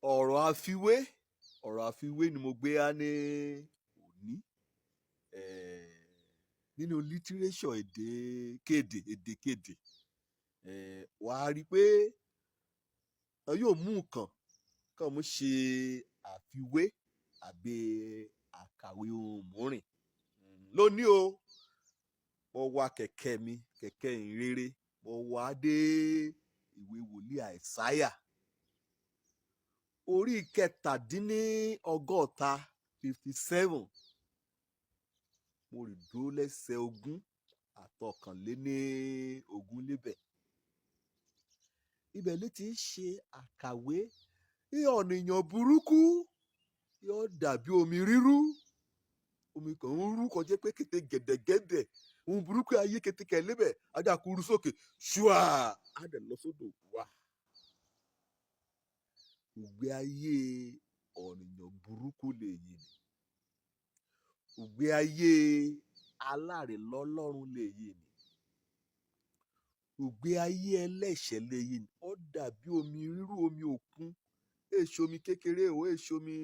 Ọ̀rọ̀ àfiwé, ọ̀rọ̀ àfiwé ni mo gbé wá ní òní. Nínú lítírésọ̀ èdè kédè, èdè kédè, wàá rí i pé wọn yóò mú nǹkan kán mú ṣe àfiwé àbí àkàwé ohun mìíràn. Lónìí o, mo wa kẹ̀kẹ́ mi, kẹ̀kẹ́ ìhìnrere, mo wà á dé ìwé wòlíì Àìsáyà orí 67, 57. Mo rì dúró lẹ́sẹ̀ 21 níbẹ̀. Ibẹ̀ ló ti ń ṣe àkàwé bí ọ̀nìyàn burúkú yóò dàbí omi rírú, omi kan ń rú kọjá pé kété gẹ̀dẹ̀gẹ̀dẹ̀ ohun burúkú ayé kété kẹ̀ lébẹ̀ ajá kúrú sókè ṣùà á dẹ̀ lọ sódò wá. Ìgbé ayé ọ̀nìyàn burúkú lèyí ni. Ìgbé ayé alárèlọ́lọ́run lèyí ni. Ìgbé ayé ẹlẹ́ṣẹ̀ lèyí ni. Ó dàbí omi rírú, omi òkun. Èè ṣe omi kékeré o, èè ṣe omi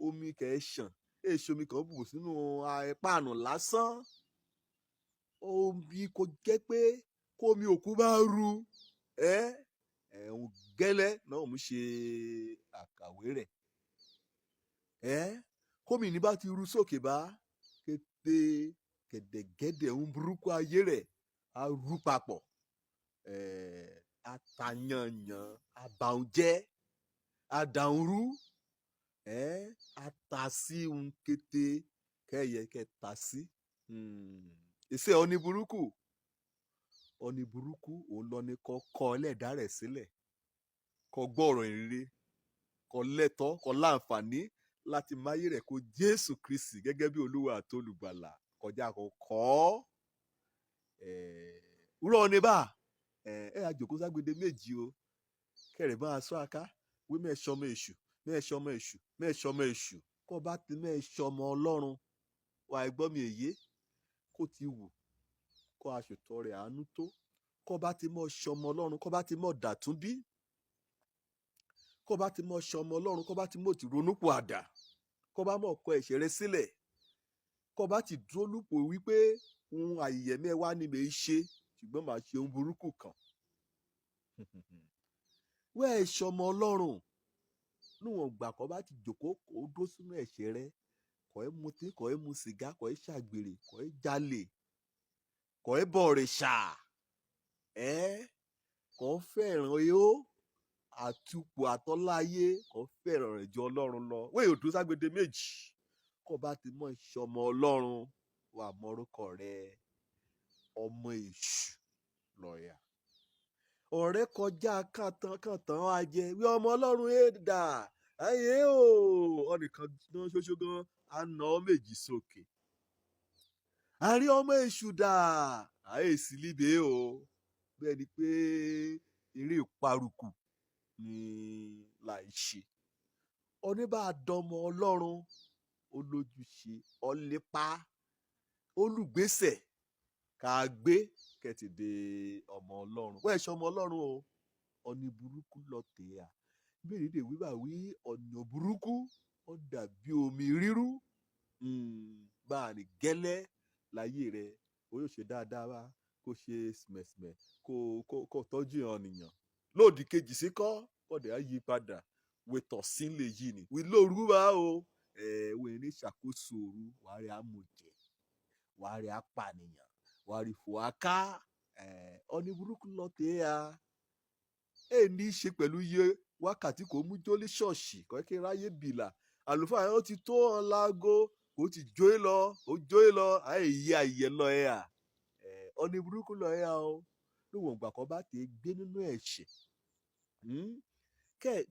omi kẹ̀ ṣàn, èè ṣe omi kan bù sínú páànù lásán. Omi kò jẹ́ pé kómi òkun bá ru ẹ́ ẹ̀hún gẹ́lẹ́ náà mú ṣe àkàwé rẹ̀. Kómi ní bá ti ru sókè bá kété gẹ̀dẹ̀gẹ̀dẹ̀ ohun burúkú ayé rẹ̀ á rú papọ̀, á ta yànyàn, á ba òun jẹ́, á da òun rú, á ta sí ohun kété kẹ́yẹ kẹ́ ta sí. Ìṣe ọ̀ní burúkú, ọ̀ní burúkú òun lọ ní kọ́ kọ́ ẹlẹ́dàá rẹ̀ sílẹ̀, kọ́ gbọ́ ọ̀rọ̀ ìrere, kọ́ lẹ́tọ̀ọ́, kọ́ láǹfààní láti máyé rẹ̀ kó Jésù Kristi gẹ́gẹ́ bí Olúwa àti Olùgbàlà kọjá kó kọ́ wúrọ̀ ní bá ẹ àjòkó ságbede méjì o kẹrẹ̀ máa sọ aká wí mẹ́ẹ̀ṣọmọ èṣù, mẹ́ẹ̀ṣọmọ èṣù, mẹ́ẹ̀ṣọmọ èṣù. Kọ́ bá ti mẹ́ẹ̀ṣọmọ Ọlọ́run wà á gbọ́ mi èyé kó ti wù kó aṣòtọ́ rẹ̀ àánú tó kọ́ bá ti mọ̀ ṣọmọ Ọlọ́run, kọ́ bá ti mọ̀ dàtúnbí, kọ́ bá ti mọ̀ ṣọmọ Ọlọ́run, kọ́ bá ti mọ̀ ti ronúpìwàdà, kọ́ bá mọ̀ kọ ẹ̀ṣẹ̀ rẹ sílẹ̀, kọ́ bá ti dúró lúpọ̀ wípé ohun àyẹ̀mẹ́ wá ní mi ṣe ṣùgbọ́n màá ṣe ohun burúkú kan. Wẹ́ẹ̀ ṣọmọ Ọlọ́run níwọ̀n gbà kọ́ bá ti jòkó kó dúró sínú ẹ̀ṣẹ̀ rẹ, kọ́ ẹ́ mutí, kọ́ ẹ́ mu sìgá, kọ́ ẹ́ ṣàgbèrè, kọ́ ẹ́ jalè, kọ́ ẹ́ bọ̀rìṣà, ẹ́ kọ́ fẹ́ràn yó àtupọ̀ àtọ́láyé, kọ́ fẹ́ràn rẹ̀ ju Ọlọ́run lọ. Wẹ́ẹ̀ ò dúró ságbede méjì kọ́ bá ti mọ̀ ṣọmọ Ọlọ́run wà mọ́rúkọ rẹ ọmọ èṣù lọ́ọ̀yà. Ọ̀rẹ́ kọjá kàntàn kàntàn ajẹ wí ọmọ Ọlọ́run ẹ̀ dà ayé o ọ̀nìkan náà ṣoṣo gan á nà ọ́ méjì sókè. Àárín ọmọ èṣù dà àyèsí líbe o bẹ́ẹ̀ ni pé eré ìparùkù ni láì ṣe. Oníbàdọ́mọ Ọlọ́run ó lójúṣe ọ̀lépa olùgbésẹ̀ ká gbé kẹ́tìdé ọmọ Ọlọ́run. Wọ́n ẹ̀ ṣe ọmọ Ọlọ́run o, ọ̀nì burúkú lọ tẹ̀ à. Bíbélì dè wí bá wí ọ̀nà burúkú ó dàbí omi rírú. Bá a ní gẹ́lẹ́ láyé rẹ̀, o yóò ṣe dáadáa wá kó ṣe sìmẹ̀sìmẹ̀ kó kó kó tọ́jú ọ̀nìyàn. Lódì kejì sí kọ́ kọ́dẹ̀ á yí padà wètọ̀ sí lè yí ni. Wí lóru bá o wọ́n ní ṣàkóso òru wàá rí amújẹ, wàá rí apànìyàn, wàá rí fòáká ọ̀nì burúkú lọ tẹ̀ à. Ẹ ní í ṣe pẹ̀lú iye wákàtí kò mú jólé ṣọ́ọ̀ṣì kọ́ kí ráyè bìlà àlùfáà yẹn ó ti tó ọ̀n láago kò ti jó e lọ ó jó e lọ àyè yí ayẹ lọ ẹ à ọ̀nì burúkú lọ ẹ à o níwọ̀n ìgbà kan bá ti gbé nínú ẹ̀ṣẹ̀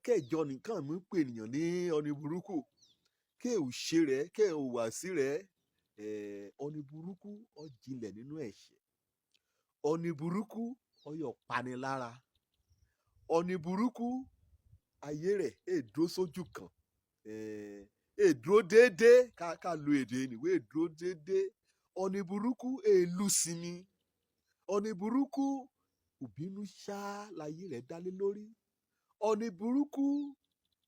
kẹjọ nìkan mú pè ènìyàn ní ọ̀nì burúkú kẹ́ ò ṣe rẹ̀ kẹ́ ò wà sí rẹ̀. Ọ̀nì burúkú ó jinlẹ̀ nínú ẹ̀ṣẹ̀, ọ̀nì burúkú ó yọ̀ panilára, ọ̀nì burúkú ayé rẹ̀ è dúró sójú kan, è dúró déédéé ká ká lo èdè nìwé è dúró déédéé. Ọ̀nì burúkú è lù sinmi, ọ̀nì burúkú òbínú ṣá láyé rẹ̀ dálé lórí, ọ̀nì burúkú.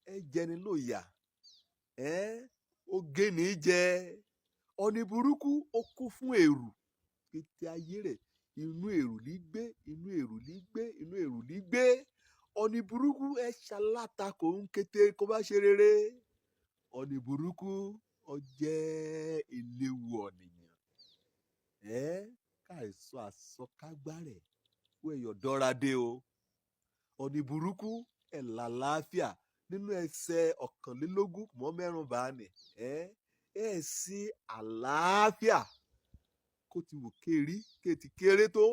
Ẹ jẹni lóyà, ẹ ó géni jẹ. Ọ̀nì burúkú ó kún fún èrù. Kété ayé rẹ̀, inú èrù ní gbé, inú èrù ní gbé, inú èrù ní gbé. Ọ̀nì burúkú ẹ ṣalátakò ń kété kó bá ṣe rere. Ọ̀nì burúkú ó jẹ́ eléwu ọ̀nìyàn. Ẹ káìsọ àsọkágbá rẹ̀ kó ẹ̀yọ̀ dọ́ra dé o. Ọ̀nì burúkú ẹ̀ làlàáfíà nínú ẹsẹ̀ 21 mọ́ mẹ́rùn bá nì. Ẹ sí àlàáfíà kó ti wù kérí kéti kéré tó,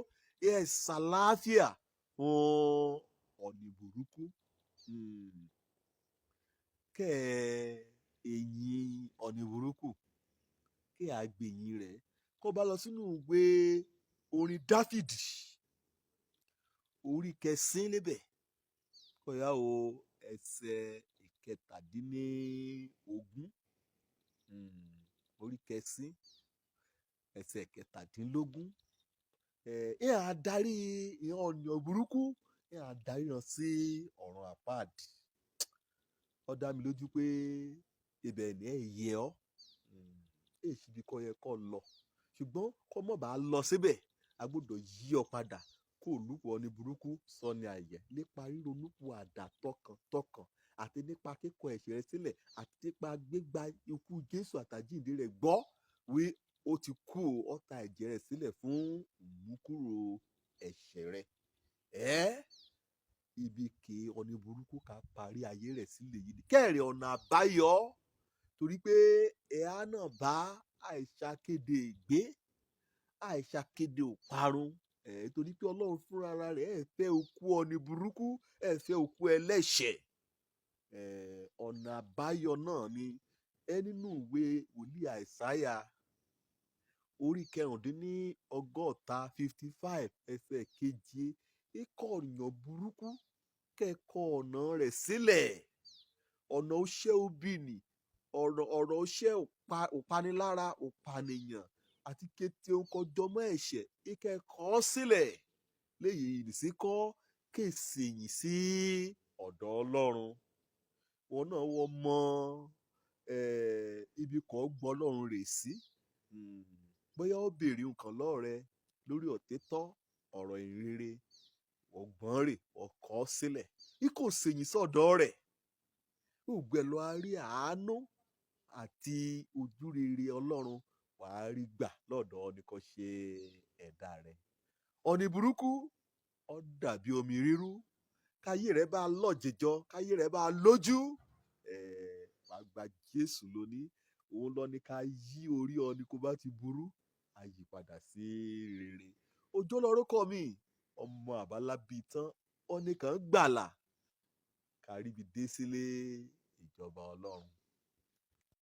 ẹ ṣàlàáfíà fún ọ̀nì burúkú. Kẹ́ ẹ eyín ọ̀nì burúkú, kí a gbẹ̀yìn rẹ̀ kó bá lọ sínú ìwé orin Dáfídì orí kẹsín níbẹ̀, kó yá o ẹsẹ̀ 17, orí kẹsín ẹsẹ̀ 17. Ẹ á darí ìran ọ̀nìyàn burúkú, ẹ á darí wọn sí ọ̀run àpáàdì. Ó dá mi lójú pé ibẹ̀ ni ẹ yẹ ọ́, èyí síbi kọ́ yẹ kó lọ, ṣùgbọ́n kó mọ̀ bá lọ síbẹ̀, a gbọ́dọ̀ yí ọ padà kó lùpọ̀ ní burúkú sọ ní àyẹ̀ nípa ríronúpìwàdà tọkàntọkàn àti nípa kíkọ ẹ̀ṣẹ̀ rẹ sílẹ̀ àti nípa gbígba ikú Jésù àtàjíǹde rẹ̀ gbọ́ wí ó ti kú, ó ta ẹ̀jẹ̀ rẹ̀ sílẹ̀ fún ìmúkúrò ẹ̀ṣẹ̀ rẹ. Ẹ́ ibi kì ọ̀nì burúkú ká parí ayé rẹ̀ sílẹ̀ yìí kẹ́rẹ̀ ọ̀nà àbáyọ, torí pé ẹ̀há náà bá àìṣàkéde ìgbé, àìṣàkéde òparun ẹ̀, torí pé Ọlọ́run fúnra rẹ̀ ẹ̀ fẹ́ òkú ọ̀nì burúkú, ẹ̀ fẹ́ òkú ẹlẹ́ṣẹ̀. Ẹ̀ ọ̀nà àbáyọ náà ni ẹ nínú ìwé wòlíì Àìsáyà orí 65, 55, ẹsẹ̀ 7, ikọ̀ ọ̀nìyàn burúkú kẹ́kọ̀ọ́ ọ̀nà rẹ̀ sílẹ̀, ọ̀nà oṣẹ́ obìnì, ọ̀rọ̀ oṣẹ́ òpanilára, òpànìyàn àti kété òǹkọjọmọ́ ẹ̀ṣẹ̀, ìkẹ́kọ̀ọ́ sílẹ̀ léyìí ìsìnkọ́ kèsì yìí sí ọ̀dọ̀ Ọlọ́run. Wọn náà wọ́n mọ ibi kan gbọ́ Ọlọ́run rè sí. Bóyá ó béèrè nǹkan lọ́wọ́ rẹ lórí òtítọ́ ọ̀rọ̀ ìhìnrere, ọgbọ́n rè ọkọ̀ sílẹ̀ ikọ̀ sèyìn sọ́dọ̀ rẹ̀, ògbẹ́ lọ á rí àánú àti ojúrere Ọlọ́run, wàá rí gbà lọ́dọ̀ nìkan ṣe ẹ̀dá rẹ̀. Ọ̀nì burúkú ó dàbí omi rírú. Káyé rẹ̀ bá lọ́jẹjọ, káyé rẹ̀ bá lójú, wàá gba Jésù lónìí. Òun lọ ní ká yí orí ọ ní kó bá ti burú, á yí padà sí rere. Òjò lórúkọ mi, ọmọ àbálábí tán, ọ̀nìkan gbàlà káríbi dé sílé ìjọba Ọlọ́run.